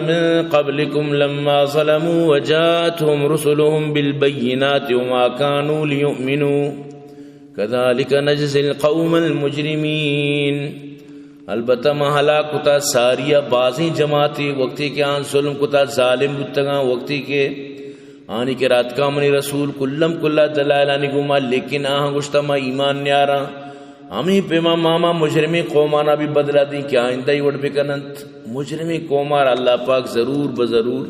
من قبلكم لما ظلموا وجاءتهم رسلهم بالبينات وما كانوا ليؤمنوا كذلك نجزي القوم المجرمين۔ البتہ ما ہلاک کتا ساریا بازیں جماعتے، وقتی کہ آن ظلم کتا، ظالم بوتگاں، وقتی کہ آنی کہ راتکا منی رسول کلم کلا دلائلانی گوما، لیکن آہاں گوشتا ما ایمان نیاراں۔ ہمیں پیما ماما مجرمیں قومانا بھی بدلا دیں کہ آئندہ ای وڑ بکننت۔ مجرمیں قومار اللہ پاک ضرور بضرور،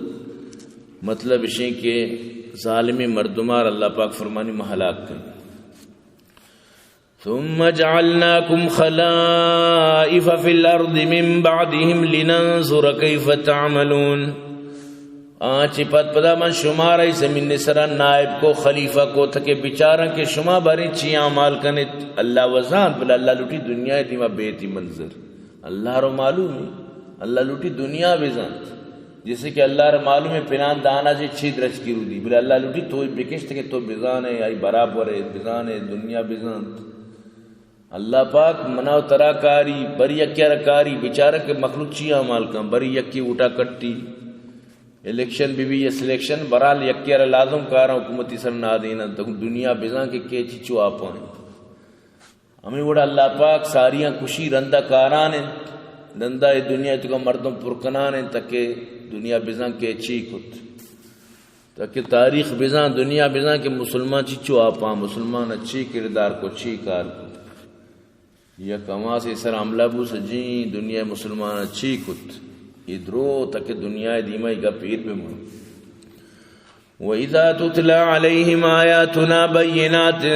مطلب اشیں کہ ظالمیں مردمار اللہ پاک فرمانی ما ہلاک کریں۔ ثم جعلناكم خلائف في الأرض من بعدهم لننظر كيف تعملون۔ آ چہ پد پدا من شمارا ای زمین سرا نائب کو، خلیفہ کو، تکہ بچاراں کہ شما باریں چی اعمال کنت۔ اللہ وزانت، بلے اللہ لوٹی دنیا دیما بیتی منظر۔ اللہ رو معلوم ہے، اللہ لوٹی دنیا بزانت۔ جیسے کہ اللہ رو معلوم ہے پلان دانا جے چی درچکی رودی، بلے اللہ لوٹی تو بکشت کہ تو بزانے، آئی برابر ہے، بزانے، دنیا بزانت۔ اللہ پاک منا و ترا کاری، بری یکی را کاری، بچارہ کہ مخلوق چی اعمال کن، بری یکی ووٹا کٹی، الیکشن بی بی یا سلیکشن، برحال یکی را لازم کاراں حکومتی سر نادیناں، تو دنیا بزاں کہ کے چی چو آپاں۔ ہمیں وڑا اللہ پاک ساریاں کشی رندا کاران انت، رندا اے دنیا توکا مردم پر کنان انت تاکہ دنیا بزاں کہ چی کت۔ تاکہ تاریخ بزاں، دنیا بزاں کہ مسلمان چی چو آپاں، مسلمان چی کردار کو، چی کار کو۔ یک حماس سر حملہ بو سجیں دنیا مسلمان چی کت۔ اے درو تاکہ دنیا دیما ای گپ ایر بہ من۔ وَإِذَا تُتْلَى عَلَيْهِمْ آيَاتُنَا بَيِّنَاتٍ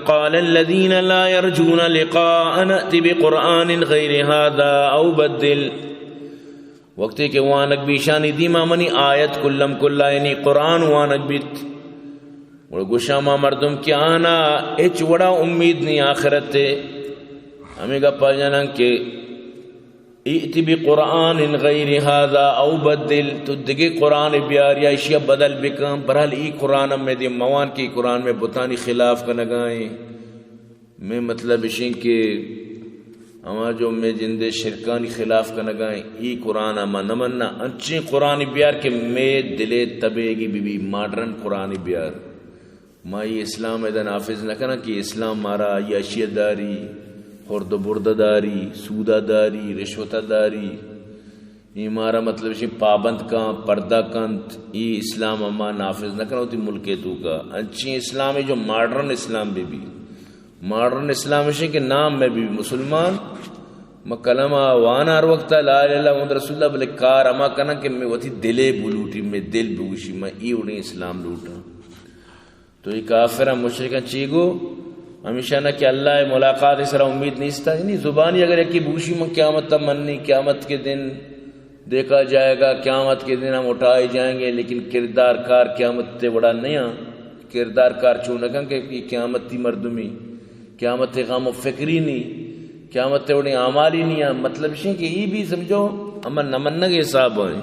قَالَ الَّذِينَ لَا يَرْجُونَ لِقَاءَنَا ائْتِ بِقُرْآنٍ غَيْرِ هَذَا أَوْ بَدِّلْ۔ وقتی کہ وانگ بیشانی دیما منی آیت کلم کلا، یعنی قرآن وانگ بیت، گڑا گوشاں ما مردم کہ آنا ہچ وڑا امید نی آخرت ء، ہمیں گپا جناں کہ ائت بقرآن غیر هذا او بدل، تو دگہ قرآن بیار یا اشیا بدل بکن، برحال ای قرآن ہم میں دیم موان کہ ای قرآن میں بتانی خلاف کنگائیں۔ مئے مطلب اشیں کہ ہما جو مئے جندے شرکانی خلاف کنگا ایں، ای قرآن ء ما نہ مناں۔ انچیں قرآنی بیار کہ مئے دلے تبیگی بہ بی، ماڈرن قرآنی بیار۔ ما ای اسلام ادا نافذ نہ کناں کہ اسلام مارا عیاشی داری، خورد و برد داری، سودا داری، رشوت داری۔ ای مارا مطلب اشیں پابند کن، پردہ کنت، ای اسلام ء ما نافذ نہ کناں وتی ملک ء توکا۔ انچیں اسلامے جو ماڈرن اسلام بہ بی۔ ماڈرن اسلام اشیں کہ نام میں بہ بی مسلمان، ما کلمہ واناں ہر وقت لا الہ الا اللہ محمد رسول اللہ، بلے کار ہما کناں کہ میں وتی دلے بلوٹی، میں دل بگوشی، میں ای وڑیں اسلام لوٹاں۔ تو اے کافراں مشرکاں چی گو؟ ہمیشاں نہ کہ اللہ ء ملاقات ء سرا امید نیست، یعنی زبانی اگر یکی بوشی من قیامت ء منی، قیامت کے دن دیکھا جائے گا، قیامت کے دن ہم اٹھائے جائیں گے، لیکن کردار کار قیامت تے وڑا نہیں آں۔ کردار کار چونکاں کہ قیامت تی مردمی، قیامت تے غم و فکری نہیں، قیامت تے وڑیں اعمالی نہیں آں۔ مطلب اشیں کہ ای بھی سمجھو ہمن نہ منگ حساب ہیں۔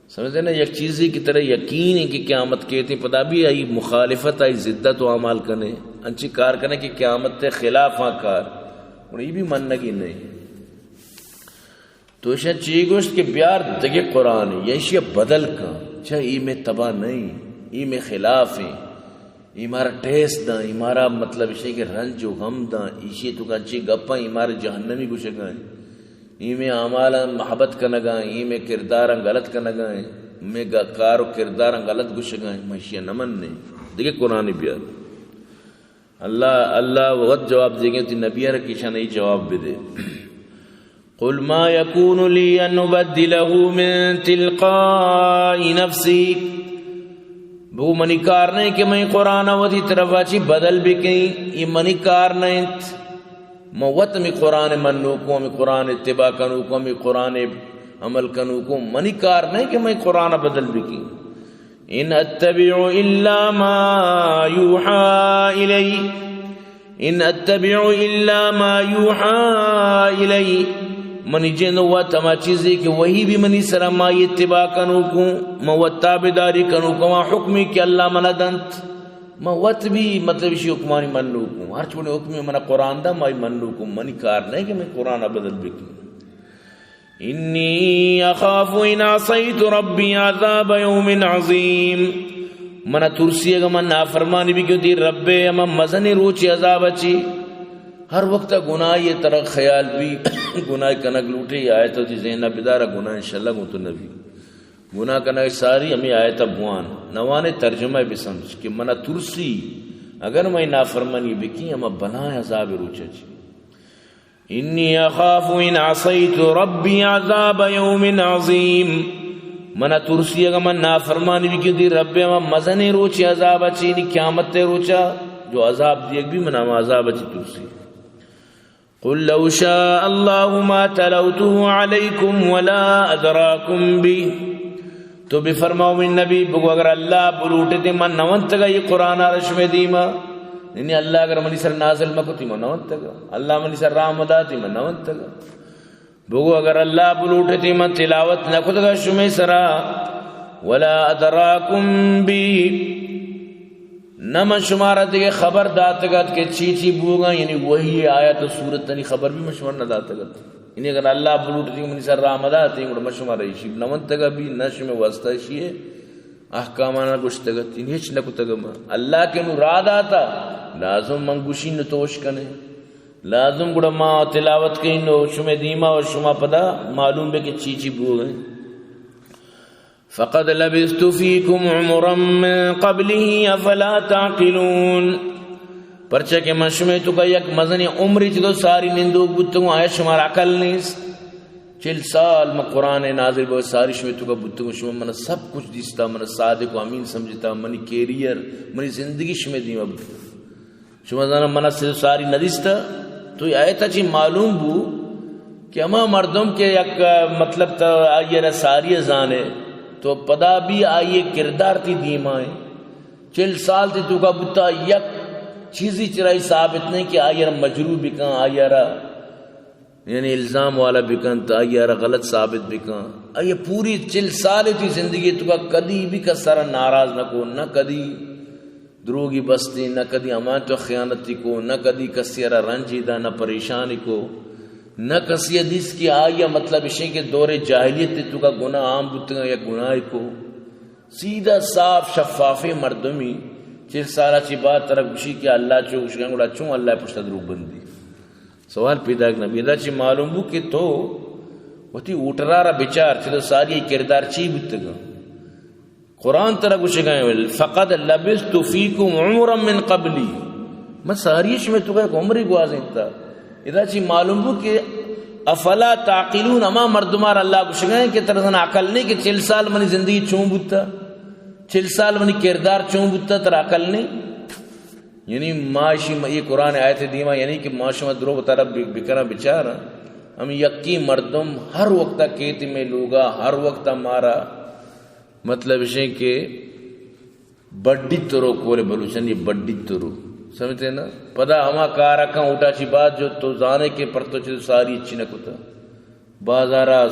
سمجھتے نا، یک چیزے کہ ترا یقین ہے کہ قیامت کیت، پدا بھی آئی مخالفت، آئی ضدت و اعمال کنے، انچی کار کنے کہ قیامت تے خلاف آ کار، اور یہ بھی منگی نہیں۔ تو اشاں چی گوشت کہ بیار دگہ قرآن، یا اشیا بدل کن، چہ ای میں تباہ نہیں، ای میں خلاف ہیں۔ ای مارا ٹیس داں، ای مارا مطلب اشی کہ رنج و غم داں، ایشی تو کنچی گپاں، ای مارا جہنمی گوشگاں۔ ای میں اعمالاں محبت کنگاں، ای میں کرداراں غلط کنگاں، میں گا-، کار و کرداراں غلط گوشگاں، ما اشیا نہ منیں۔ دگہ قرآن بیار۔ اللہ، اللہ وت جواب دیگیں، تی نبی ء را کہ اشاں ای جواب بدے۔ قل ما يكون لي أن أبدله من تلقاء نفسي۔ بگو منی کار نہیں کہ میں قرآن وتی طرفا چی بدل بکیں، یہ منی کار نہیں۔ من وت ہمیں قرآن منوکوں، ہمیں قرآن اتباع کنوکوں، ہمیں قرآن عمل کنوکوں، منی کار نہیں کہ میں قرآن بدل بکیں۔ إن أتبع إلا ما يوحى إلي، إن أتبع إلا ما يوحى إلي۔ منی جند وت ہما چیزے کہ وحی بی منی سرا، ما اتباع کنوکوں، ما وت تابعداری کنوکوں، ہما حکمی کہ اللہ منا دنت، ما وت بھی مطلب اشی حکمانی منوکوں۔ ہر چوڑے حکمی منا قرآن دا، ما ای منوکوں۔ منی کار نہیں کہ میں قرآن بدل بکوں۔ انی اخاف ان عصیت ربی عذاب یوم عظیم۔ منا ترسی اگاں من نافرمانی بکنوں وتی رب ءِ ہما مزنیں روچے عذاب ءَ چہ۔ ہر وقت گناہے ترا خیال بی، گناہ کنگ لوٹے، آیت وتی ذہن ءَ بدار، گناہ انشاءاللہ گوں تو نبی۔ گناہ کنگ ساری ہمے آیت ءَ بوان، نوانے ترجمہ ءَ بسمجھ کہ منا ترسی اگر من نافرمانی بکیں ہما بلائیں عذاب روچ ءَ چہ۔ انی اخاف ان عصیت ربی عذاب یوم عظیم۔ منا ترسی اگاں من نافرمانی بکنوں وتی رب ءِ ہما مزنیں روچے عذاب ءَ چہ، یعنی قیامت ءِ روچ ءَ جو عذاب دیگ بی، من ہما عذاب ءَ چہ ترسی۔ قل لو شاء اللہ ما تلوته علیکم ولا ادراکم به۔ تو بفرماؤ من نبی، بگو اگر اللہ بلوٹتیں من نونتگا اے قرآن ءَ را شمے دیما، یعنی اللہ اگر منی سر نازل مکتی من نونتگا، اللہ منی سر راہ مداتی من نونتگا۔ بگو اگر اللہ بلوٹتیں من تلاوت نکتگا شمے سرا، ولا ادراکم به، نہ من شمارا دگہ خبر داتگ ات کہ چی چی بوگا، یعنی وحی آیت و سورتانی خبر بی من شمارا نہ داتگ ات۔ یعنی اگر اللہ بلوٹتیں منی سر راہ مداتیں، گڑا من شمارا ایشی نہ ونتگا بی، نہ شمے واسطہ ایشی احکامانا گوشتگ ات، یعنی ہچ نہ کتگ ما۔ اللہ کہ نوں راہ داتا، لازم من گوشی نوں تو اش کنے۔ لازم گڑا ما تلاوت کئیں نوں شمے دیما و شما پدا معلوم بے کہ چی چی بوگا۔ فقد لبثت فیکم عمرا من قبله افلا تعقلون۔ پرچا کہ من شمے توکا یک مزنیں عمرے چہ تو ساری نندوک بوتگوں، آیا شمارا عقل نیست؟ چل سال من قرآن نازل بو، ساری شمے توکا بوتگوں، شما منا سب کچھ دیستا، منا صادق و امین سمجھتا، منی کیریئر، منی زندگی شمے دیما بوتا۔ شما زانا منا سے ساری ندیستا؟ تو اے آیتا چی معلوم بو کہ ہما مردم کہ یک، مطلب، تا آئی را ساری زانے، تو پدا بھی آئی کردار تی دیما ہے۔ چل سال تی توکا بوتا، یک چیزی چرائی ثابت نہیں کہ آئی را مجروح بکن، آئی را یعنی الزام والا بکن، تا آئی را غلط ثابت بکن۔ آئی پوری چل سال تی زندگی توکا کدی بھی کس سارا ناراض نہ کو، نہ کدی دروگی بستی، نہ کدی امان تو خیانتی کو، نہ کدی کسی را رنجی دا، نہ پریشانی کو، نہ کسی دیس کہ آئی مطلب اشیں کہ دور جاہلیت توکا گناہ عام بوتگا یا گناہ کو۔ سیدھا صاف شفافیں مردمی چل سالا چی بعد ترا گوشی کہ اللہ چو گوشگا، گڑا چون اللہ پشتا دروگ بندی؟ سوال پیداک نہ بی۔ ادا چی معلوم بو کہ تو وتی ووٹرا را بچار، چہ تو ساری کردار چی بوتگا۔ قرآن ترا گوشگا، فقد لبثت فیکم عمرا من قبلی، من ساری شمے توکا یک عمرے گوازینتا۔ ادا چی معلوم بو کہ افلا تعقلون، ہما مردمار اللہ گوشگا کہ ترا زانا عقل نہیں کہ چل سال منی زندگی چون بوتا، چل سال منی کردار چون بوتا، ترا عقل نہیں؟ یعنی ما اشی، اے قرآن آیت دیما، یعنی کہ ما شما درو بتارا بکنا بچارا، ہم یکی مردم ہر وقتا کیت میں لوگا، ہر وقتا مارا، مطلب اشیں کہ بڈی ترو کولے بلوچانی بڈی ترو۔ سمجھتے نا؟ پدا ہما کار کن اوٹا چی بعد جو تو زانے کہ پر تو چی ساری اچھی نہ کتا۔ بازارا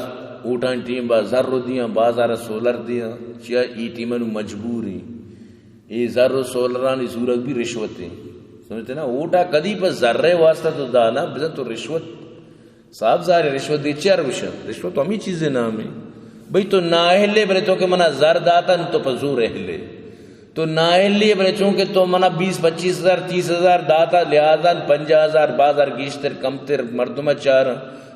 اوٹانی ٹیم با زر رو دیاں، بازارا سولر دیاں، چیا ای ٹیم نو مجبور ہیں۔ اے زر و سولرانی زورگ بھی رشوت ہیں۔ سمجھتے نا؟ اوٹا کدی پر زر واسطہ تو دانا، بزن تو رشوت۔ صاحب زر رشوت دی چیا روشن؟ رشوت تو ہمیں چیزیں نام ہے۔ بھئی تو نااہلے بلے تو کہ منا زر داتا نو تو پر زور اہلے۔ تو نااہلی بلے چونکہ تو منا بیس پچیس ہزار، تیس ہزار داتا، لہذا پنجاہ ہزار، بازار گیشتر کمتر مردم چار،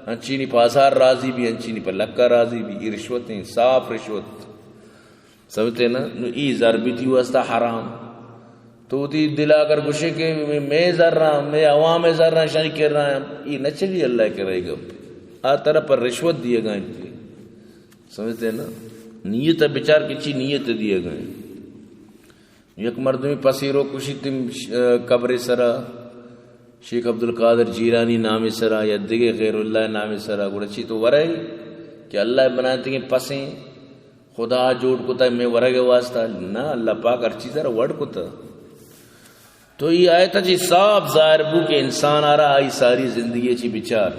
انچینی پہ ہزار راضی بھی، انچینی پہ لکا راضی بھی، یہ رشوت ہیں، صاف رشوت۔ سمجھتے نا؟ نو ای زر بھی تی واسطہ حرام۔ تو تی دل اگر گوشے کہ میں زر رہا، میں عوام زر رہا، شانی کر رہا ہے، یہ نہ چلی اللہ کرے گا۔ آ طرف پر رشوت دیے گا انتی۔ سمجھتے ہیں نا؟ نیت ءَ بچار کہ چی نیت ءَ دیگ ءَ۔ یک مردمی پسے رو کشیت، قبر سرا شیخ عبدالقادر جیلانی نام سرا یا دگہ غیر اللہ نام سرا، گڑا چی تو ورے کہ اللہ بنائتگیں پسیں خدا جوڑ کتا میں ورگ واسطہ؟ نہ، اللہ پاک ہر چیز را وڑ کتا۔ تو ای آیت چی صاف ظاہر بو کہ انسان آرا آئی ساری زندگی چی بچار۔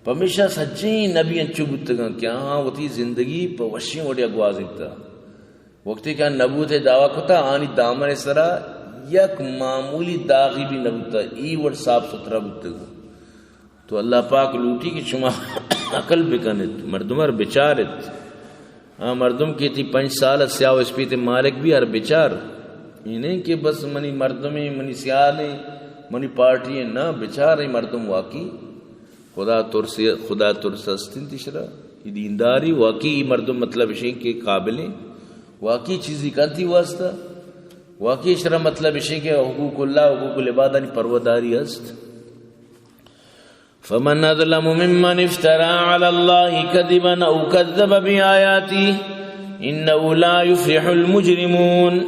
پمیشا سجیں نبی انچو بوتگاں کہ آہاں وتی زندگی پہ وشیں وڑیا گوازینتا۔ وقتی کہ آ نبوت دعویٰ کتا، آنی دامن سرا یک معمولی داغی بھی نبوتا، ای وڑ صاف ستھرا بوتگ۔ تو اللہ پاک لوٹی کہ شما عقل بکنت، مردم ار بچارت۔ آ مردم کہ تی پنچ سال سیاہ و اسپیت مالک بھی ار بچار۔ یہ نہیں کہ بس منی مردمیں، منی سیالیں، منی پارٹی ہیں، نہ بچار، یہ مردم واقعی خدا ترس، خدا ترس استن تشرا۔ یہ دینداری واقعی، یہ مردم مطلب اشیں کہ قابلیں، واقعی چیزی کنتی واسطہ، واقعی اشرا مطلب اشیں کہ حقوق اللہ، حقوق العبادانی پروداری است۔ فمن أظلم ممن افترى على الله كذبا أو كذب بآياته إنه لا يفلح المجرمون۔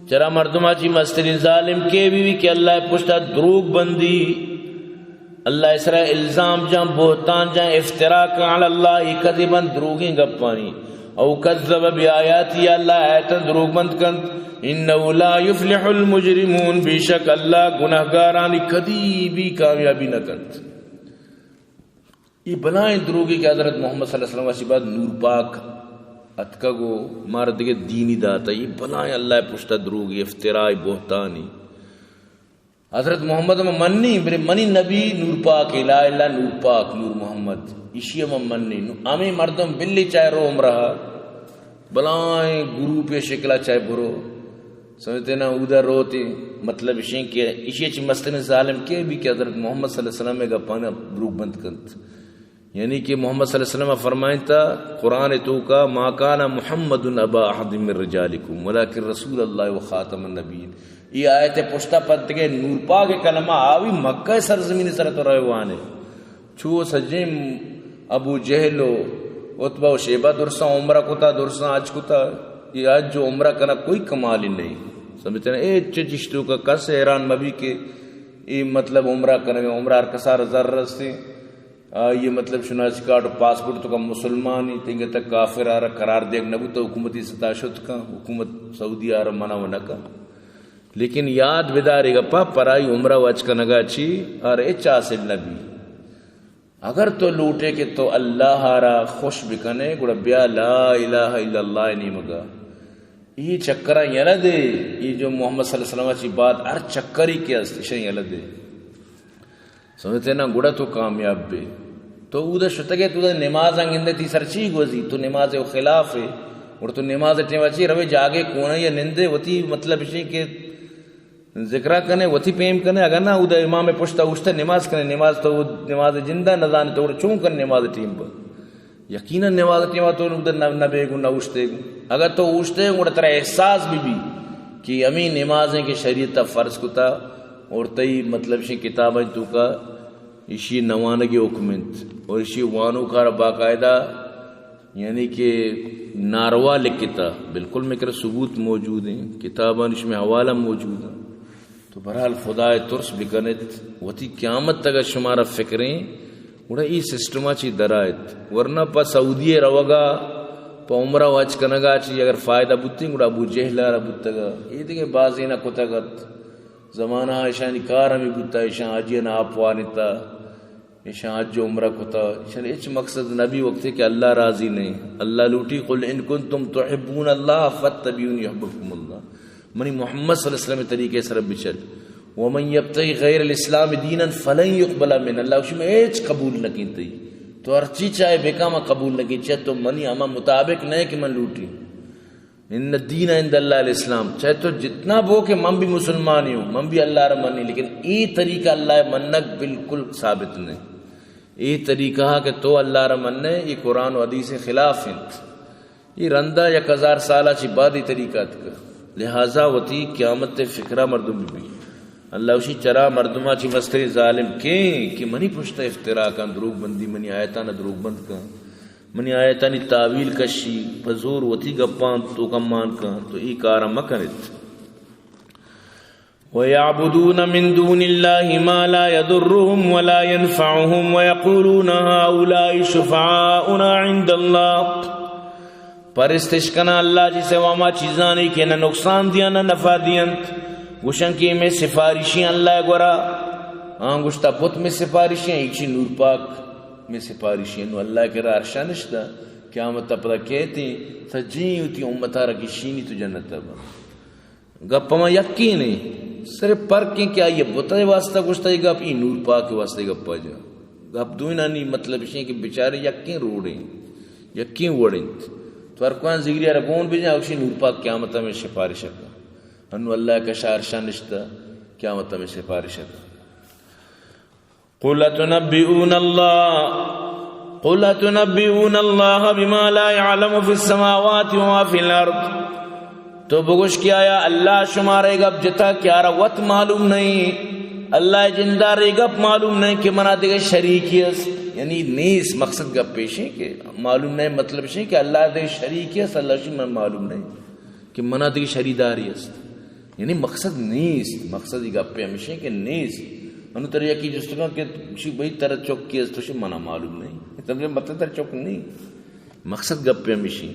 چرا مردما چی مسترین ظالم کے بھی، بھی کہ اللہ پشتا دروگ بندی، اللہ اسرا الزام جان، بہتان جان، افترا کن علی اللہ کذبا، دروگیں گپانی، او کذب بآیاتی، اللہ آیتاں دروگ بند کنت، انه لا یفلح المجرمون، بے شک اللہ گناہگارانی کدی بھی کامیابی نہ کنت۔ یہ بلائیں دروگی کہ حضرت محمد صلی اللہ علیہ وسلم واشی بعد نور پاک اتکگ و مار دگہ دینی داتا، یہ بلائیں اللہ پشتا دروگی، افترائی، بہتانی۔ حضرت محمد من منی، برے منی نبی نور پاک، لا الہ نور پاک، نور محمد، ایشی من منی۔ نو ہمیں مردم بلی چاہے رو عمرہ، بلائیں گروپ شکلا چاہے برو، سمجھتے نا، اودا روتے۔ مطلب اشیں کہ ایشی چی مسترین ظالم کے بھی کہ حضرت محمد صلی اللہ علیہ وسلم گپانا دروگ بند کنت۔ یعنی کہ محمد صلی اللہ علیہ وسلم فرمائنتا قرآن توکا، ما کان محمد ابا احد من رجالکم ولکن رسول اللہ و خاتم النبیین۔ یہ آیت پشتا پد دگہ نور پاک کلمہ آوی مکہ سرزمین سر تو روان ہے۔ چو سجیں ابو جہل و عتبہ و شیبہ درساں عمرہ کتا، درساں حج کتا، یہ حج و عمرہ کنا کوئی کمال ہی نہیں۔ سمجھتے نا، اے چ-، چشتو کا کس حیران مبی کہ یہ مطلب عمرہ کنگے، عمرہ ہر کسار زر رستے۔ آ، یہ مطلب شناسی کارڈ و پاسپورٹ توکا مسلمانی، تنگہ تک کافر آرا قرار دیگ نبوتا، حکومتی ستا شت کن، حکومت سعودی آرا منع و نہ کن۔ لیکن یاد بداری گپا، پرائی عمرہ وچ کنگا چی آر اچ حاصل نبی۔ اگر تو لوٹے کہ تو اللہ آرا خوش بکنے، گڑا بیا لا الہ الا اللہ نیمگا۔ یہ چکرا یلہ دے، یہ جو محمد صلی اللہ علیہ وسلم چی بات ہر چکری کے است، اشان یلہ دے۔ سمجھتے نا، گڑا تو کامیاب بے۔ تو اودا شتگے، تو اودا نماز گندے، تی سر چی گوزی؟ تو نماز و خلاف ہے۔ اور تو نماز ٹیم چی روے جاگے کونے یا نندے، وتی مطلب اشی کہ ذکرہ کنے، وتی پیم کنے، اگر نہ اودا امام پشتا اوشتے نماز کنے، نماز تو نماز جندہ نزانے، تو چون کن نماز ٹیم پر؟ یقیناً نماز ٹیما تو نہ، نہ بیگو، نہ اوشتیگو۔ اگر تو اوشتے گڑا ترا احساس بھی بھی کہ ہمیں نمازیں کہ شریعت فرض کتا اور تئی مطلب شی کتابیں توکا اشی نوانگی حکم انت اور اشی وانوکار باقاعدہ یعنی کہ ناروا لکھتا، بالکل میں کرا ثبوت موجود ہیں، کتابان اشی میں حوالہ موجود ہیں۔ تو بہرحال خدائے ترس بکنت، وتی قیامت تگا شمارا فکریں، گڑا ای سسٹما چی درائت، ورنہ پہ سعودی روگا، پہ عمرہ و حج کنگا چی اگر فائدہ بوتیں، گڑا ابو جہل آرا بوتگا، اے دگہ بازینا کتگت۔ زمانہ اشانی کار ہمیں بوتا، اشان حاجیان آپ وانتا، ایشاں حج و عمرہ کتا، ایشاں ہچ مقصد نبی وقتے کہ اللہ راضی نہیں۔ اللہ لوٹی، قل ان کنتم تحبون اللہ فاتبعونی یحببکم اللہ۔ منی محمد صلی اللہ علیہ وسلم طریقے سر بچل۔ ومن یبتغ غیر الاسلام دینا فلن یقبل منہ۔ اللہ اشی میں ہچ قبول نہ کینتی۔ تو ہرچی چاہے بکا، ما قبول نہ کین، چہ تو منی ہما مطابق نہیں کہ من لوٹی۔ ان الدین عند اللہ الاسلام۔ چاہے تو جتنا بو کہ من بھی مسلمانی ہوں، من بھی اللہ را منی، لیکن ای طریقہ اللہ منگ بالکل ثابت نہیں۔ ای طریقہ کہ تو اللہ را مننے، ای قرآن و حدیث خلاف انت۔ ای رندا یک ہزار سالا چی بعد ای طریقہ اتکا۔ لہذا وتی قیامت فکرہ مردم بھی۔ اللہ اشی چرا مردما چی مستری ظالم کیں کہ منی پشت افترا کن، دروگ بندی، منی آیتانا دروگ بند کن۔ منی آیتانی تاویل کشی، پہ زور وتی گپاں توکا مان کن، تو ای کارا مکنت۔ وَيَعْبُدُونَ مِن دُونِ اللَّهِ مَا لَا يَضُرُّهُمْ وَلَا يَنفَعُهُمْ وَيَقُولُونَ هَٰؤُلَاءِ شُفَعَاؤُنَا عِندَ اللَّهِ۔ پرستش کناں اللہ چی سوا ہما چیزانی کہ نہ نقصان دیاں نہ نفع دیاں۔ گوشاں کہ میں سفارشی اللہ گورا۔ آں گوشتا بت میں سفارشی ہیں، ایشی نور پاک میں سفارشی ہیں۔ نو اللہ کرا عرشا نشتا، قیامت پدا کہتے سجیں ہوتی امتا را گشینی تو جنت با۔ گپ ہما یقین ہے، صرف فرق ہے کہ آئی بت واسطہ گوشتا یہ گپ، ای نور پاک واسطہ گپ جا۔ گپ دوئینانی مطلب اشیں کہ بیچارے یکیں روڈ انت، یکیں وڑ انت۔ تو ہر کوان زگری ءَ را گون بجن، اوشی نور پاک قیامت ءَ ہمے سفارش ءَ کن۔ انو اللہ ءِ کش ءَ عرش ءَ نشتہ، قیامت ءَ ہمے سفارش ءَ کن۔ قل اتنبئون اللہ، قل اتنبئون اللہ بما لا يعلم في السماوات وما في الارض۔ تو بگوش کہ آیا اللہ شمارا اے گپ جتا کہ آرا وت معلوم نہیں؟ اللہ ءِ جندا را اے گپ معلوم نہیں کہ منا دگہ شریکی است؟ یعنی نیست، مقصد گپ ایشیں کہ معلوم نہیں، مطلب ایشیں کہ اللہ دگہ شریکی است، اللہ شی من معلوم نہیں کہ منا دگہ شریداری است۔ یعنی مقصد نیست، مقصد اے گپ ہمیشیں کہ نیست۔ انو ترا یکی جست کن کہ شی بھئی ترا چکی است، تو شی منا معلوم نہیں۔ سمجھے؟ مطلب ترا چک نہیں۔ مقصد گپ ہمیشیں۔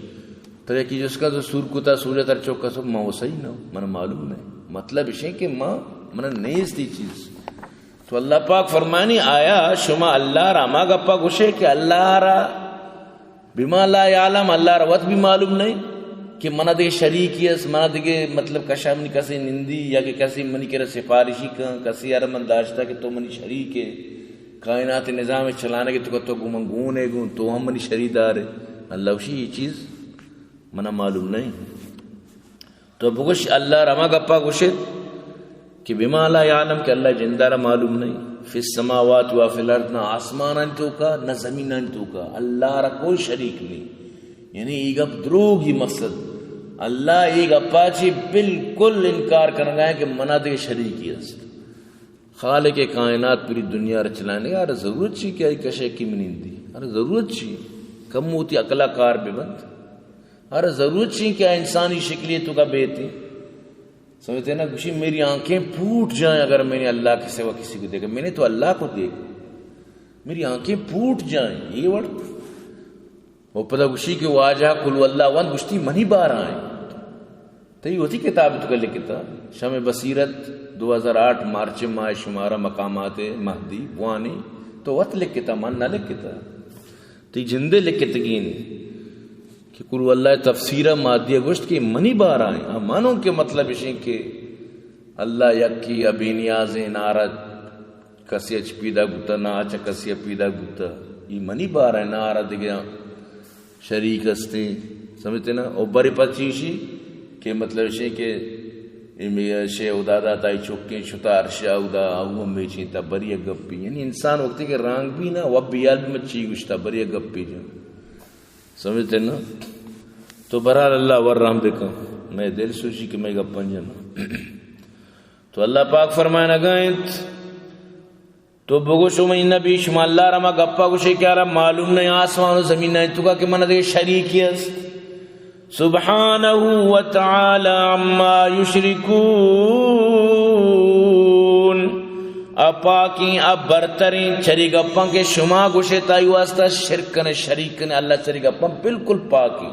ترا یکی جست کن تو سور کتا، سور ءَ ترا چک است، ما وہ صحیح نہ، منا معلوم نہیں۔ مطلب ایشیں کہ ما، منا نیست اے چیز۔ تو اللہ پاک فرمانی، آیا شما اللہ را ہما گپا گوشے کہ اللہ را بما لا یعلم، اللہ را وت بھی معلوم نہیں کہ منا دگہ شریکی است، منا دگہ مطلب کشا منی کسے نندی یا کہ کسے منی کرا سفارشی کن، کسے ءَ را من داشتہ کہ تو منی شریک ئے، کائنات نظام چلانگ ءِ توکا تو گوں من گون ئے، گوں تو ہم منی شریدار ئے۔ اللہ گوشی اے چیز منا معلوم نہیں۔ تو بگوش، اللہ را ہما گپا گوشت کہ بما لا یعلم، کہ اللہ جندا را معلوم نہیں، فی السماوات و فی الارض، نہ آسمانانی توکا، نہ زمینانی توکا، اللہ را کوئی شریک نہیں۔ یعنی اے گپ دروگی مقصد۔ اللہ اے گپا چی بالکل انکار کنگا ہے کہ منا دگہ شریکی است۔ خالق کائنات پوری دنیا را چلائینگا، ارے ضرورت چی کہ آئی کشے کی منندی؟ ارے ضرورت چی؟ کم ہوتی عقلا کار ببند۔ ارے ضرورت چی کہ انسانی شکلی توکا بیتی؟ سمجھتے نا؟ گوشی، میری آنکھیں پھوٹ جائیں اگر میں نے اللہ کے سوا کسی کو دیکھا۔ میں نے تو اللہ کو دیکھا، میری آنکھیں پھوٹ جائیں۔ یہ وڑ۔ و پدا گوشی کہ واجہ قل ہو اللہ وند، گوشتی منی بارا ایں۔ تئی وتی کتاب توکا لکھتا، شمع بصیرت، دو ہزار آٹھ مارچ ماہ، شمارا مقامات مہدی بوانی، تو وت لکھتا، من نہ لکھتا۔ تئی جندے لکھتگین کہ قل ہو اللہ تفسیرا مادیہ گوشت کہ منی بارا ایں۔ ہاں، مانوں کہ مطلب اشیں کہ اللہ یکی ءُ بے نیازیں، نہ آرا کسے ءَ چہ پیداک بوتا، نہ آ چہ کسے ءَ پیداک بوتا۔ اے منی بارا ایں، نہ آرا دگہ شریک استیں۔ سمجھتے نا؟ او برے پد چی ایشی کہ مطلب ایشی کہ اے می-، شے ہدا داتا، اے چکیں شتا عرشا ہدا، او ہم میچیں تا، برے یک گپے۔ یعنی انسان وقتی کہ رنگ بی نا، وب بیال بی، من چی گوشتا، برے یک گپے جن۔ سمجھتے نا؟ تو بہرحال اللہ ور رحم بکن۔ مئے دل سوچی کہ مئے گپاں جناں۔ تو اللہ پاک فرمائنگا انت، تو بگوش، او منی نبی، شما اللہ را ہما گپا گوشے کہ آرا معلوم نہیں آسمان و زمینانی توکا کہ منا دگہ شریکی است۔ سبحانہ و تعالی عما یشرکون۔ آ پاکیں، آ برتریں چری گپاں کہ شما گوشے تائی واسطہ شرک کنے، شریک کنے، اللہ چری گپاں بالکل پاکیں۔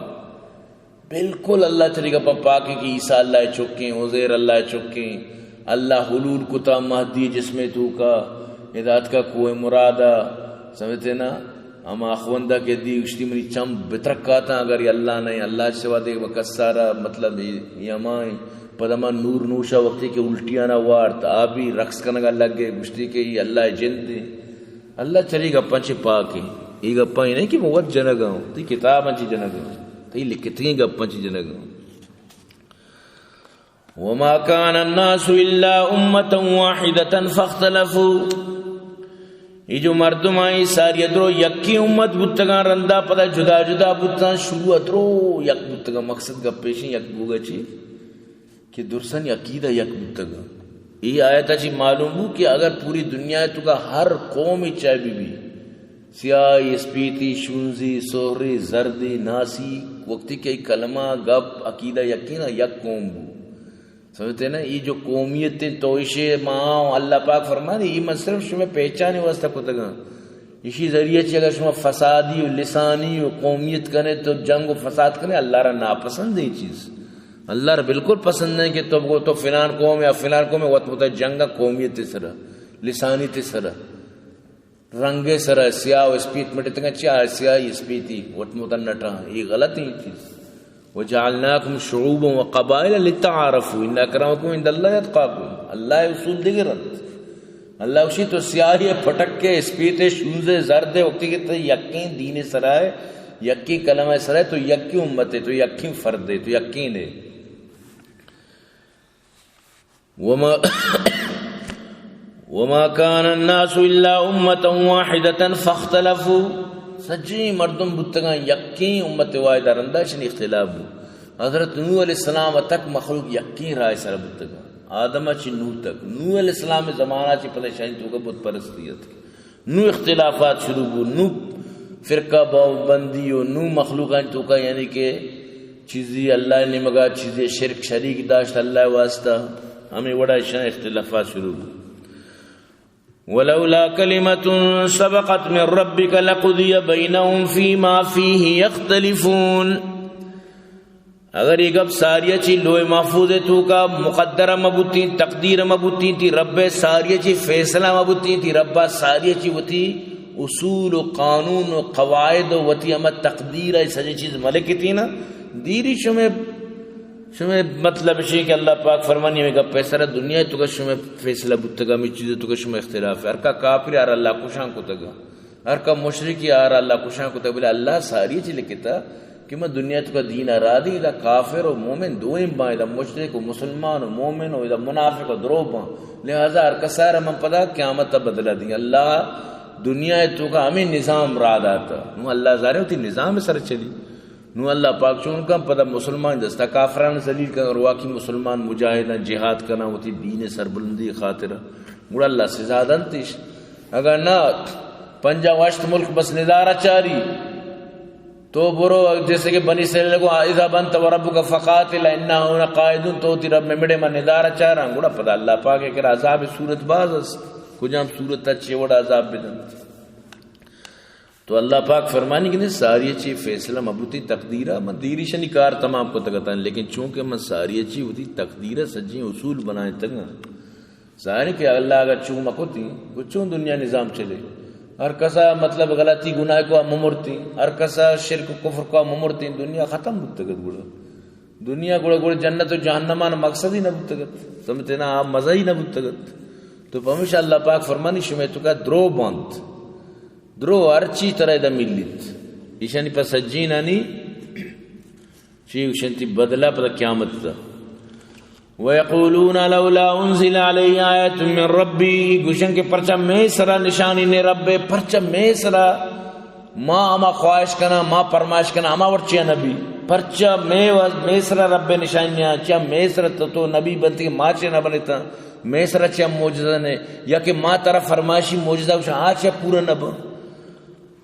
بالکل اللہ چری گپاں پاکیں کہ عیسیٰ اللہ ءِ چکیں، عزیر اللہ ءِ چکیں، اللہ حلول کتا مہدی جسمے توکا، ادا اتکا کوہ مرادا، سمجھتے نا؟ ہما اخوندا کہ دی گوشتی منی چم بترکاتاں، اگر اے اللہ نہیں، اللہ چہ سوا دگہ کسارا، مطلب اے، اے ہما ایں۔ پد ہما نور نوشا وقتی کہ الٹیانا وارت، آ بھی رقص کنگا لگے، گوشتی کہ اے اللہ ءِ جند ایں۔ اللہ چری گپاں چہ پاکیں۔ اے گپاں اے نہیں کہ من وت جنگا اوں، تئی کتاباں چہ جنگا اوں، تئی لکھتگیں گپاں چہ جنگا اوں۔ وما كان الناس إلا أمة واحدة فاختلفوا۔ اے جو مردم آئی ساری درو یکی امت بوتگاں، رندا پدا جدا جدا بوتاں، شروع درو یک بوتگاں۔ مقصد گپ ایشیں یک بوگا چی کہ درسانی عقیدہ یک بوتگاں۔ اے آیتا چی معلوم بو کہ اگر پوری دنیا توکا ہر قوم چاہے بی بی، سیاہی، اسپیتی، شونزی، سہری، زردی، ناسی، وقتی کہ اے کلمہ، گپ، عقیدہ یکیں نا، یک قوم بو۔ سمجھتے نا؟ اے جو قومیت ایں، تو ایشی ما اللہ پاک فرمانی، اے من صرف شمے پہچانی واسطہ کتگاں۔ ایشی ذریعہ چی اگر شما فسادی و لسانی و قومیت کنے تو جنگ و فساد کنے، اللہ را ناپسند ایں چیز۔ اللہ را بالکل پسند نہیں کہ تو بگو تو فلان قوم یا فلان قوم، وت متا جنگ قومیت سرا، لسانیت سرا۔ رنگے سرا سیاہ و اسپیت مٹتگاں، چیا سیاہی اسپیتی وت متا نٹاں، اے غلطیں چیز۔ وجعلناکم شعوبا و قبائل لتعارفوا ان اکرمکم عند اللہ اتقاکم۔ اللہ ءِ اصول دگہ رند۔ اللہ گوشی تو سیاہی پٹک کے، اسپیت شونز زرد، وقتی کہ تو یقین دین سرائے، یقین کلمہ سرائے، تو یقین امت ہے، تو یقین فرد ہے، تو یقین ہے۔ وما وما كان الناس إلا أمة واحدة فاختلفوا۔ سجیں مردم بوتگاں یکیں امت واحدہ، رندا شنی اختلاف بو۔ حضرت نوح علیہ السلام تک مخلوق یکیں رائے سر بوتگاں۔ آدم چی نوح تک، نوح علیہ السلام زمانہ چی پتہ شانی توکا بت پرستی ات۔ نوں اختلافات شروع بو، نوں فرقہ باوبندی و نوں مخلوقانی توکا، یعنی کہ چیزی اللہ نیمگا، چیزی شرک شریک داشت اللہ واسطہ، ہمیں وڑا اشان اختلافات شروع بو۔ ولولا كلمة سبقت من ربك لقضي بينهم فيما فيه يختلفون۔ اگر یہ گپ ساری چی لوح محفوظ توکا مقدر مبوتیں، تقدیر مبوتیں، تی رب ساری چی فیصلہ مبوتیں، تی رب ساری چی وتی اصول و قانون و قواعد و وتی ہما تقدیر ء سجے چیز ملکتی نا، دیری شمے، شمے مطلب شی کہ اللہ پاک فرمانی ہمیں گپ پیسر دنیا توکا شمے فیصلہ بوتگا، ہمیں چیز توکا شمے اختلاف ہے۔ ہر کا کافر یار اللہ کشان کتگا۔ ہر کا مشرکی آرا اللہ کشان کتا، بلے اللہ ساری چی لکھتا کہ من دنیا توکا دین را دی، ادا کافر و مومن دوئیں باں، ادا مشرک و مسلمان و مومن و ادا منافق و دروگ باں۔ لہذا ہر کسارا من پدا قیامت بدلہ دی۔ اللہ دنیا توکا ہمیں نظام را داتا۔ نوں اللہ ظاہر ہوتی نظام سر چلی۔ نوں اللہ پاک چون کن پدا مسلمان دستا کافران ذلیل کن، اور واقعی مسلمان مجاہداں جہاد کنا وتی دین سربلندی خاطر، گڑا اللہ سزا دنتش۔ اگر نہ پنجاہ و ہشت ملک بس ندارہ چاری، تو برو جیسے کہ بنی اسرائیل کو اذهب انت وربك فقاتلا انا هنا قاعدون، تو تی رب میں مڑے من ندارہ چاراں، گڑا پدا اللہ پاک ہے کہ عذاب صورت باز است، کجام صورت چے وڑا عذاب بدنت۔ تو اللہ پاک فرمانی کہ ساری چی فیصلہ مبوتی تقدیرہ، من دیری شنی کار تمام کتگتاں، لیکن چونکہ من ساری چی وتی تقدیرہ سجیں اصول بنائیں تگاں۔ ظاہر ہے کہ اللہ اگر چون مکتی، گو چون دنیا نظام چلے؟ ہر کسا مطلب غلطی گناہ کو ممرتی، ہر کسا شرک و کفر کو ممرتی، دنیا ختم بوتگت گڑا۔ دنیا گڑا، گڑا جنت و جہنمان مقصد ہی نہ بوتگت۔ سمجھتے نا، آپ مزہ ہی نہ بوتگت۔ تو پمیشا اللہ پاک فرمانی شمے توکا درو بانت۔ درو ہر چی ترا ادا ملیت۔ ایشانی پہ سجینانی چی گوشنتی بدلہ پدا قیامت تا۔ ويقولون لولا أنزل عليه آية من ربه، گوشن کہ پرچا مے سرا نشانی نے رب، پرچا مے سرا ما ہما خواہش کنا، ما پرمائش کنا، ہما وڑ چیا نبی۔ پرچا مے و-، مے سرا رب نشانی نیا، چیا مے سرا تو، تو نبی بنتی کہ ما چیا نہ بنتا، مے سرا چیا معجزہ نے، یا کہ ما ترا فرمائشی معجزہ گوشا، آ چیا پورا نہ بن۔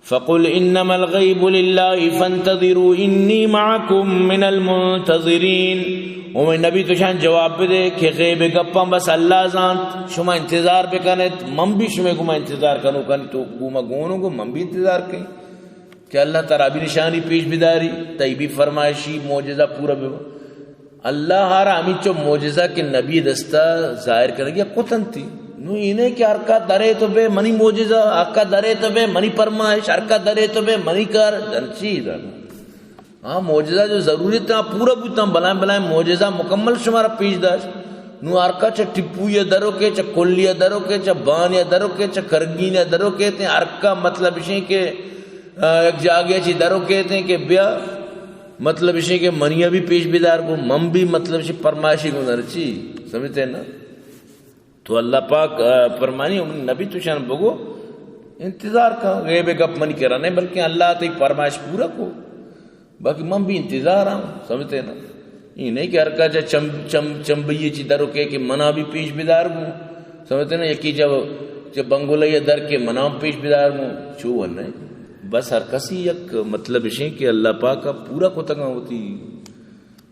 فقل إنما الغيب لله فانتظروا إني معكم من المنتظرين۔ او میں نبی تو شان جواب بدے کہ غیب گپاں بس اللہ زانت، شما انتظار بکنت، من بھی شمے گما انتظار کنو کن، تو گما گونو گو من بھی انتظار کن کہ اللہ ترا بھی نشانی پیش بداری، تئی بھی فرمائشی معجزہ پورا ببا۔ اللہ ہر ہمینچو معجزہ کہ نبی دستا ظاہر کنگی کتنتی۔ نو اینے کہ ہر کا درے تو بے منی معجزہ، ہر کا درے تو بے منی پرمائش، ہر کا درے تو بے منی کار، جن چی دن۔ ہاں، معجزہ جو ضرورت ہے، پورا بوتاں، بلائیں بلائیں معجزہ مکمل شمارا پیش داشت۔ نو ہر کا چہ ٹپو یا درو کے، چہ کلی یا درو کے، چہ بان یا درو کے، چہ کرگین یا درو کے، تے ہر کا مطلب شیں کہ، آ، یک جاگے چی درو کے تے کہ بیا، مطلب اشی کہ منی بھی پیش بدار کو، من بھی مطلب اشی پرمائشی کو در چی، سمجھتے ہیں نا؟ تو اللہ پاک، آ، فرمانی، نبی تو شان بگو، انتظار کا، غیب گپ منی کرا نہیں، بلکہ اللہ تی پرمائش پورا کو، باقی من بھی انتظار ہوں، سمجھتے ہیں نا؟ یہ نہیں کہ ہر کا چا چم، چم، چمبئی چی درو کے کہ منا بھی پیش بدار گو، سمجھتے ہیں نا؟ یکی جب، جب بنگولہ یا در کے منا پیش بدار گو، چو نہیں۔ بس ہر کسی یک مطلب اشیں کہ اللہ پاک کا پورا کتگا ہوتی۔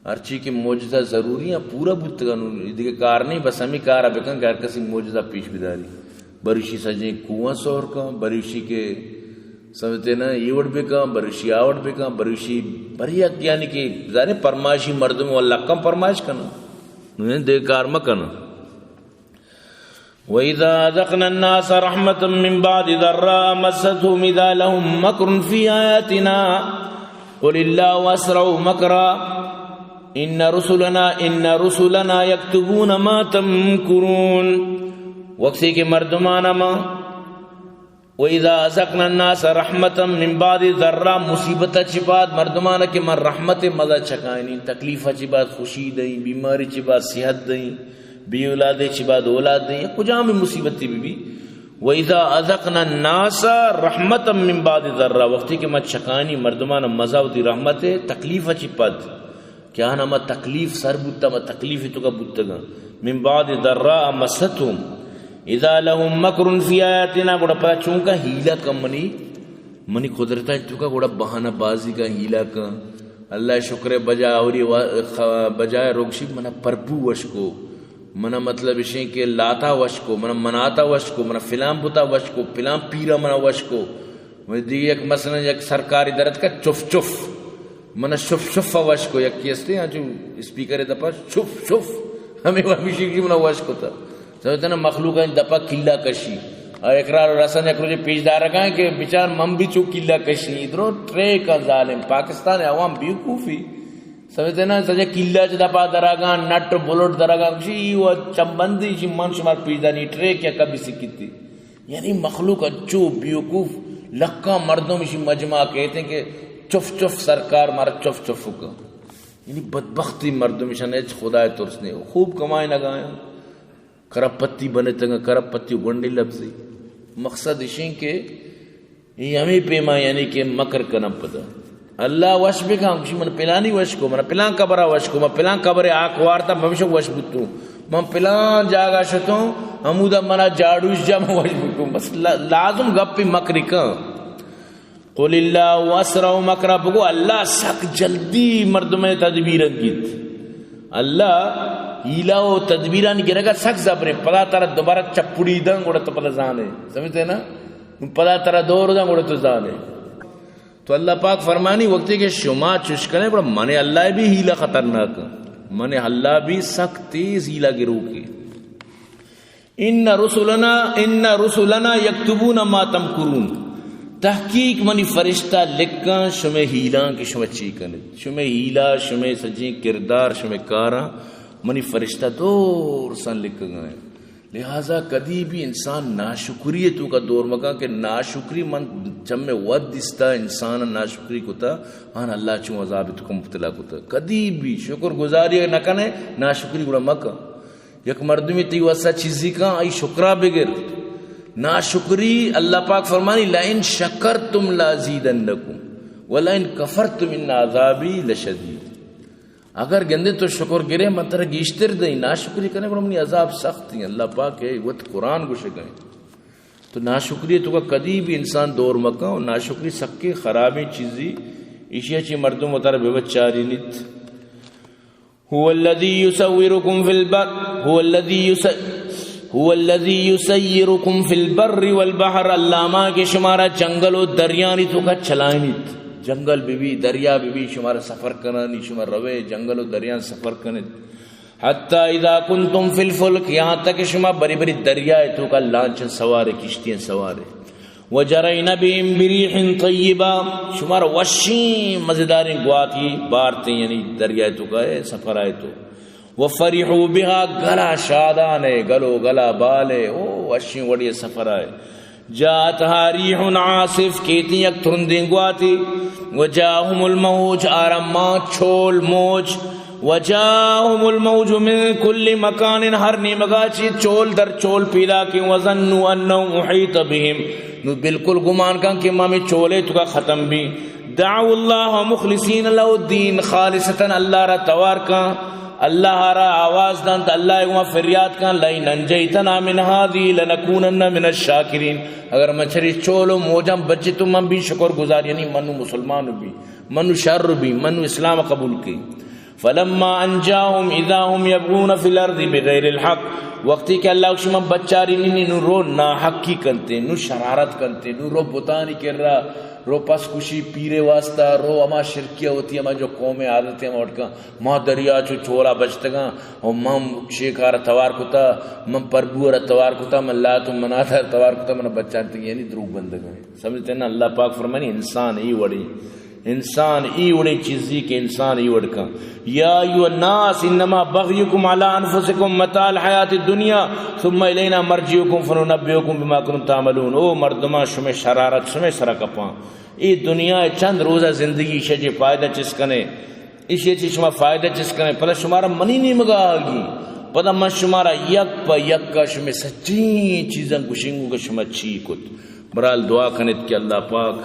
ہرچی کہ معجزہ ضروری ہیں، پورا بوتگا نو، دیگہ کار نہیں، بس ہمیں کار بکن کہ ہر کسی معجزہ پیش بداری۔ بریشی سجیں کوہاں سور کن، بریشی کے سمجھتے نا، یہ وڑ بکن، بریشی آ وڑ بکن، بریشی بری یک، یعنی کہ ظاہر ہے پرمائشی مردم و اللہ کم پرمائش کن، نو دیگہ کار مکن۔ وإذا أذقنا الناس رحمة من بعد ضراء مستهم إذا لهم مكر في آياتنا قل الله أسرع مكرا إن رسلنا، إن رسلنا يكتبون ما تمكرون۔ وقتی کہ مردمان ما، و اذا اذقنا الناس رحمتا من بعد ضراء، مصیبت چی بعد مردمان کہ من رحمت مزہ چکائنی، تکلیف چی بعد خوشی دیں، بیماری چی بعد صحت دیں، بے اولادے چی بعد اولاد دیں، کجام مصیبت بی بی۔ و اذا اذقنا الناس رحمتا من بعد ضراء، وقتی کہ من چکائنی مردمان مزہ وتی رحمت تکلیف چی پد، کہ آہاں ہما تکلیف سر بوتا، ہما تکلیف توکا بوتگاں۔ من بعد ضراء مستهم اذا لهم مکر فی آیاتنا، گڑا پدا چونکا حیلہ کن منی، منی قدرتاں توکا گڑا بہانہ بازی کن، حیلہ کن۔ اللہ شکر بجا اوری وا-، خ-، بجائے روگشی منا پرپو وشکو، منا مطلب اشیں کہ لاتا وشکو، منا مناتا وشکو، منا فلان بتا وشکو، فلان پیرا منا وشکو۔ و دیگه یک مثلاً یک سرکاری درت کا چف چف۔ من شف شف وش کو، یکی استے ہاں جو اسپیکر دپا شف شف۔ ہمیں ہمیشی کی من وش کو تا۔ سمجھتے نا، مخلوق ہیں دپا کلا کشی۔ اور اقرار و رسن یک روز پیش دار رکھا ہے کہ بچار من بھی چو کلا کشی۔ ادرو ٹرے کا ظالم، پاکستان عوام بیوقوفی۔ سمجھتے نا، سجا کلا چ دپا دراگان، نٹ بلوٹ دراگان، کشی ای و چمبندی چی من شمار پیش دانی ٹرے کیا کبھی سکتی۔ یعنی مخلوق اچو بیوقوف، لکاں مردم اشی مجمع کہتے ہیں کہ چف چف سرکار مارا چف چف کا۔ یعنی بدبختی مردم اشان ہچ خدا ترس نہیں، خوب کمائے نگایا، کرپتی بنے تنگا، کرپتی گنڈی لفظی۔ مقصد اشیں کہ یہ ہمیں پیما یعنی کہ مکر کنم پدا۔ اللہ وش بکن، گوشی من پلانی وش کو، من پلان قبرا وش کو، من پلان قبر آک وارتا، من ہمیشہ وش بوتوں، من پلان جاگا شتوں، ہمودا منا جاڑوش جا، من وش بوتوں۔ بس لا-، لازم گپی مکری کن۔ قل اللہ اسرع مکرا، بگو اللہ سک جلدی مردم تدبیر انگیت۔ اللہ حیلہ و تدبیرانی گرگا سک زبریں، پدا ترا دوبارہ چپڑی دن گڑا تو پدا زانے۔ سمجھتے نا؟ پدا ترا دور دن گڑا تو زانے۔ تو اللہ پاک فرمانی، وقتی کہ شما چش کنے، گڑا من اللہ بھی حیلہ خطرناک، من اللہ بھی سک تیز حیلہ گروکے۔ ان رسلنا، ان رسلنا یکتبون ما تمکرون۔ تحقیق منی فرشتہ لکھاں شمے حیلاں کہ شما چی کنے۔ شمے حیلہ، شمے سجیں کردار، شمے کاراں منی فرشتہ دور سن لکھگا ہیں۔ لہذا کدی بھی انسان ناشکری توکا دور مکن کہ ناشکری من چمے ود دستا انسان ناشکری کتا، آن اللہ چون عذاب توکا مبتلا کتا۔ کدی بھی شکر گزاری نہ کنے، ناشکری گڑا مکن۔ یک مردمی تی واسا چیزی کن، آئی شکرا بگر۔ ناشکری، اللہ پاک فرمانی، لئن شکرتم لازیدنکم ولئن کفرتم ان عذابی لشدید۔ اگر گندے تو شکر گرے، من ترا گیشتر دیں، ناشکری کنے، گڑا منی عذاب سخت ہیں۔ اللہ پاک ہے، وت قرآن گوشگا ہیں۔ تو ناشکری توکا کدی بھی انسان دور مکن، اور ناشکری سکے خرابیں چیزی، ایشی چی مردم وتارا بے بچاری نیت۔ هو الذي يصوركم في البر، هو الذي يس-، هو الذي يسيركم في البر والبحر، اللہ ما کہ شمارا جنگل و دریانی توکا چلائنیت۔ جنگل بی بی، دریا بی بی، شمارا سفر کنانی، شما روے جنگل و دریان سفر کنیت۔ حتى إذا كنتم في الفلك، یہاں تک شما بری بری دریائے توکا لانچن سوارے، کشتیاں سوارے۔ وجرين بهم بريح طيبة، شمارا وشیں مزیداریں گواتی بارتیں، یعنی دریائے توکا ہے سفر آئے تو۔ وفرحوا بها، گلا شادان ہے، گلو گلا بال ہے، او وشیں وڑی سفر آئے۔ جاءتها ريح عاصف، کیتی یک ترندیں گواتی۔ وجاءهم الموج، آرا ما چول موج۔ وجاءهم الموج من كل مكان، ہر نیمگا چی چول در چول پیدا کہ۔ وظنوا أنهم أحيط بهم، نو بالکل گمان کن کہ ما میں چولے توکا ختم بھی۔ دعوا الله مخلصين له الدين، خالصتاً اللہ را توار کن، اللہ را آواز دنت، اللہ گما فریاد کن، لئن أنجيتنا من هذه لنكونن من الشاكرين، اگر من چری چول و موجاں بچی تو من بھی شکر گزار، یعنی منو مسلمان بھی، منو شر بھی، منو اسلام قبول کی۔ فلما أنجاهم إذا هم يبغون في الأرض بغير الحق، وقتی کہ اللہ شما بچاری نی نو رو ناحقی کنتے، نو شرارت کنتے، نو رو بتانی کرا، رو پس کشی پیرے واسطہ، رو ہما شرکیہ ہوتی، ہما جو قوم عادت ہے، ہما اٹکا، ما دریا چو چولا بچتگاں، او من شیکار توار کتا، من پربور توار کتا، من لات و منات توار کتا، من بچانتے، یعنی دروگ بندگاں۔ سمجھتے نا؟ اللہ پاک فرمانی انسان ای وڑی۔ انسان ای وڑیں چیزی کہ انسان ای وڑ کن۔ یا ایھا الناس انما بغیکم علی انفسکم متاع الحیات الدنیا ثم الینا مرجعکم فننبئکم بما کنتم تعملون۔ او مردمان، شمے شرارت شمے سرا کپاں۔ ای دنیا چند روزہ زندگی، شے چی فائدہ چس کنے، ایشی چی شما فائدہ چس کنے، پدا شمارا منی نیمگا آگی، پدا من شمارا یک پہ یک شمے سچیں چیزاں گشنگو کہ شما چی کت۔ برال دعا کنت کہ اللہ پاک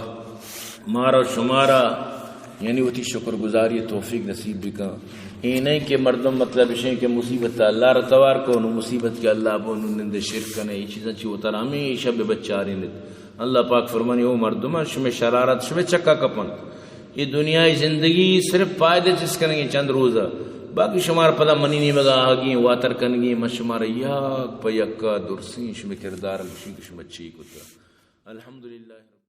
مارا و شمارا یعنی وتی شکر گزاری توفیق نصیب بکن۔ اے نہیں کہ مردم مطلب اشیں کہ مصیبت اللہ را توار کو، نو مصیبت کہ اللہ بو، نو نند شرک کنے، یہ چیزاں چی وتر ہمیشہ بے بچارینت۔ اللہ پاک فرمانی، او مردمان، شمے شرارت شمے چکا کپنت۔ یہ دنیای زندگی صرف فائدہ چس کنگی چند روزہ، باقی شمار پدا منی نیمگا آگی واتر کنگی، من شمار یک پہ یکا درسیں شمے کردار گشی کہ شما چی کتا۔ الحمدللہ۔